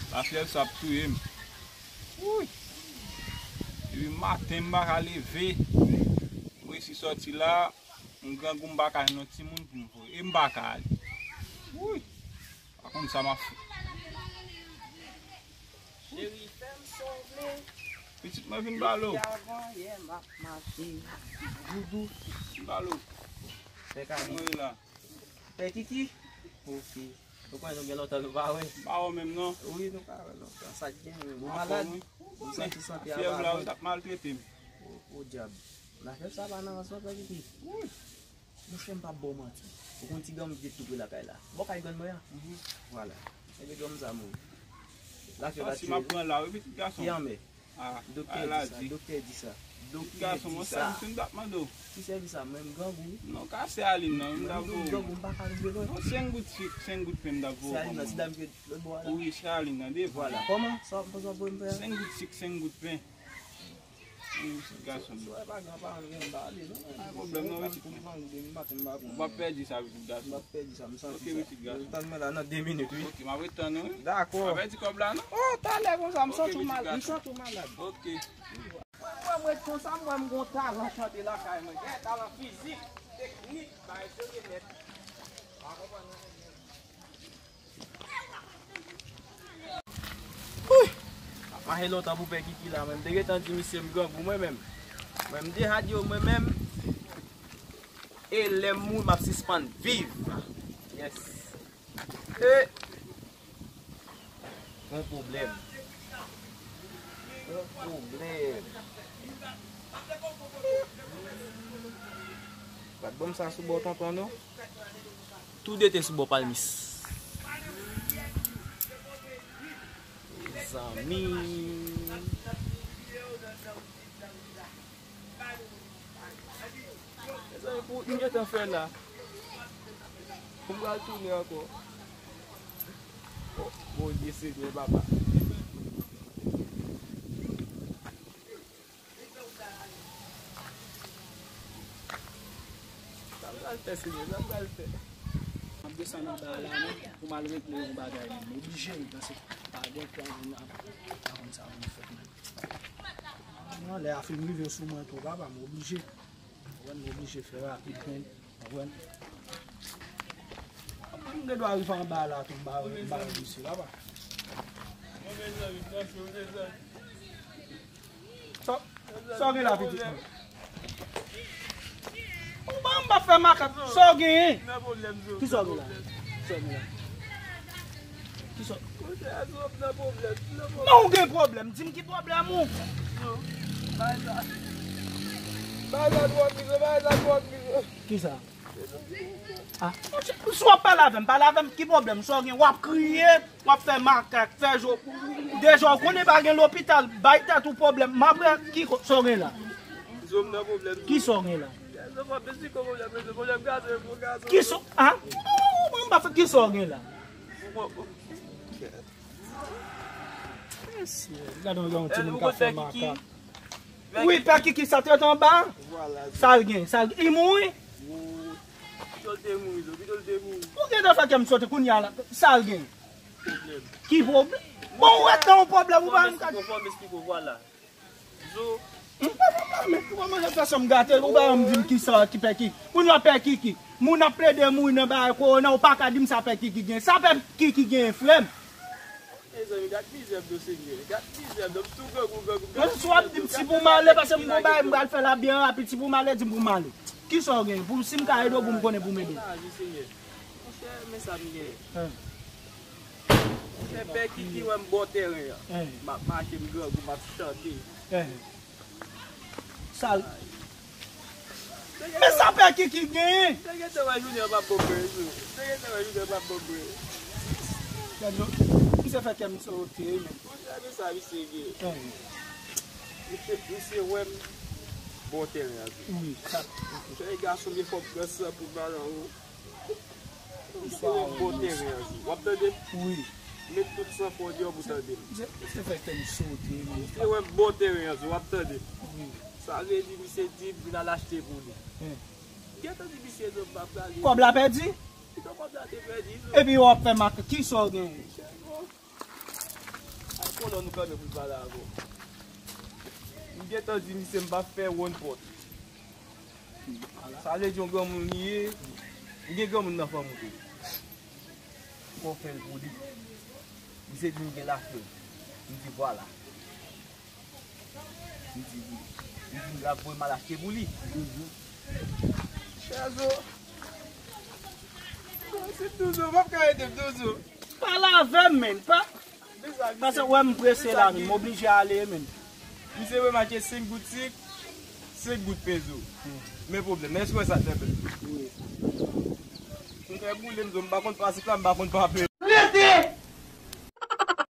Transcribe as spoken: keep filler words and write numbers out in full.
Lafyèv sa ap touye m. Wouy. Depi maten m pa ka leve. M resi sòti la, m grangou m pa ka jwenn yon timoun pou m voye. E m pa ka ale. Wouy. Pa konn sa m ap fè. Cheri, fè m sa w vle. Pitit mwen vin ba l. Depi avan yè m ap mache. Doudou. Vin ba l. Fè kado. Mwen la. Pè Kiki? Ok. Ou konnen nou gen lontan nou pa wè. Pa wè menm non. Wi, nou pa wè lontan. Sa k gen? Ou malad? Ou santi sante a pa bon? Fyèv la, ou t ap maltrete m. O, o dyab. Lafyèv sa pa nan rans non, Pè Kiki. Monchè, m p ap ba w manti. Ou konn ti granmoun ki te tou pre lakay la? Bò kay grann mwen an? Vwala. Ebyen granmoun sa mouri. Lafyèv la tiye l. Ki anmè? Ah, doktè di sa, doktè di sa. Doktè di sa. Ki sèvis m t ap mande w? Ki sèvis sa? Mwen m grangou wi. Non, ka se Aline nan, m t ap voye. Grangou, m pa ka rive lwen. Non, senk gout sik, senk gout pen m t ap voye. Se Aline nan, ti dam ki lòt bò a la? Wi, se Aline nan, devan. Vwala. Kòman? Sa w ap voye m fè a? Senk gout sik, senk gout pen. Wi, pitit gason m. Si w wè pa gen, pa anyen m pa ale non. Pa gen pwoblèm non, pitit mwen. Ou p ap pèdi sa, pitit gason. M p ap pèdi sa, m santi sa. Ok, pitit gason. Tann mwen la nan de minit wi. Ok, m ap ret tann ou wi. Dakò. Pa pèdi kòb la non. Oh, talè konsa, m santi w mal, m santi w malad. Ok. Mwen, mwen, m ret konsa, m wè m gon talan chante lakay mwen. Gen talan fizik, teknik, bagay serye nèt. Pa konprann anyen. Wouy! M ap mache lontan pou pè Kiki la, mwen. M te gentan di misye m grangou mwen menm. Mwen, m dehydrate mwen menm. E lè m mouri, m ap sispann viv. Yes. E gon pwoblèm. Gon pwoblèm. Pa t ban m sa sou bò tonton non. Tou de te sou bò palmis. Mezanmi. Mezanmi, pou m gentan fè la. Pou m pral tounen ankò. Oh, Bondye Senyè, papa. Sa m pral fè, Senyè? Sa m pral fè? M ap desann anba a la, non, pou m al regle yon bagay, non. M oblije, wi, paske pa gen kwa moun ap, pa konn sa moun fè, non. Non, lè a fin rive sou mwen tou, papa, m oblije. Mwen, m oblije fè rapid, men. Konprann? M gen dwa rive anba la tou, m ba, m ba misye la, pa. Sa, sa w gen la, pitit mwen? Ou pa, m pa fè makak. Sa w genyen? Ki sa w gen la? Ki sa w gen la? Ki sa? Non, ou gen pwoblèm. Di m ki pwoblèm ou. Bagay la twò pire, bagay la twò pire. Ki sa? Ah, si w ap pale avè m, pale avè m, ki pwoblèm? Sa w gen, w ap kriye, w ap fè makak, fè jo. Deja, w konnen pa gen lopital, bay tèt ou pwoblèm. M ap wè ki ko-, sa w gen la. Ki sa w gen la? Ki sa, ah? Mwen, m pa fè, ki sa w gen la? Mesye, gade yon, yon timoun k ap fè makak. Wi, pè Kiki sa t ret anba. Sa l gen, sa l gen. Li mouri? Pito l te mouri, pito l te mouri. Ou gentan fè kè m sote kounye a la. Sa l gen? Ki pwoblèm? Bon, ou ret nan yon pwoblèm, ou pa menm ka. Zo. M pa konprann, men kòman jan fason m gate l, ou pa janm di m ki sa ki pè Kiki. Kounye a pè Kiki. Moun ap plede mouri nan bagay kowona, ou pa ka di m sa pè Kiki gen. Sa pè Kiki gen, frè m? Mezanmi, gad mizè m non, Senyè. Gad mizè m non, m tou grangou, grangou. Mwen, si w ap di m si pou m ale, paske m gon bagay m pral fè la byen rapid, si pou m ale, di m pou m ale. Ki sa w gen? Pou, si m ka ede w, pou m konnen pou m ede w. Monchè, men sa m gen. Monchè, pè Kiki wè m bò tèren an. M ap mache, m grangou, m ap chante. Sal. Men sa pè Kiki genyen? Te gentan wè jounen an p ap bon bre, wi. Te gentan wè jounen an p ap bon bre. Gad non, misye fè kè m sote, men. Monchè, men sa misye gen. Misye, misye wè m bò tèren an tou. Wi. Monchè, gason, men fò m pran san pou m al anwo. Misye wè m bò tèren an tou. W ap tande? Wi. Met tout san fò deyò pou tande m. Misye, misye fè kè m sote, men. Misye wè m bò tèren an tou. W ap tande? Wi. Sa vle di, misye di m vin al achte pou li. Gentan di misye non, m pa prale. Kòb la pèdi? Pito kòb la te pèdi, non. Epi w ap fè mak, ki sa w gen? Chèvo. Kolòn ou kanpe pou l pale avè w. M gentan di misye m p ap fè wonn pòt. Sa vle di yon granmoun li ye. M gen granmoun nan fanm ou tou. Fò w fè l pou li. Misye di m gen lafyèv. M di vwala. M di wi. M di l ap voye m al achte pou li. Chèzo. Se Touzo, m ap ka ede m Touzo. Pale avè m, men. Pa, paske wè m prese la, men. M oblije ale, men. Misye voye m achte senk gout sik, senk gout pezo. Men pwoblèm, èske w wè sa k nan pèp? M fè boule, m zo, m pa konn pa sik la, m pa konn pa pezo.